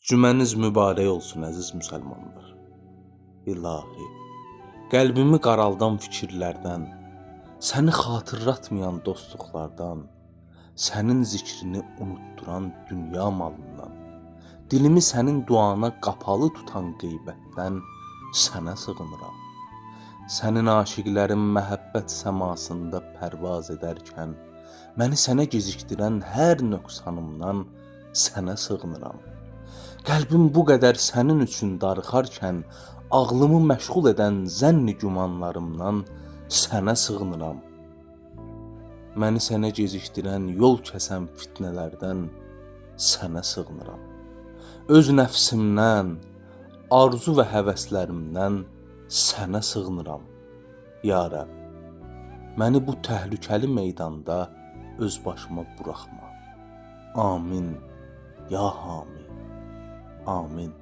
Cüməniz mübarək olsun əziz müsəlmanlar. İlahi, qəlbimi qaraldan fikirlərdən, səni xatırlatmayan dostluqlardan, sənin zikrini unutduran dünya malından, dilimi sənin duana qapalı tutan qeybətdən sənə sığınıram. Sənin aşiqlərin məhəbbət səmasında pərvaz edərkən, məni sənə gecikdirən hər nöqsanımdan sənə sığınıram. Qəlbim bu qədər sənin üçün darıxarkən, ağlımı məşğul edən zənni gümanlarımdan sənə sığınıram. Məni sənə gecikdirən, yol kəsən fitnələrdən sənə sığınıram. Öz nəfsimdən, arzu və həvəslərimdən sənə sığınıram. Ya Rəbb, məni bu təhlükəli meydanda öz başıma buraxma. Amin. Ya Hami. Amin.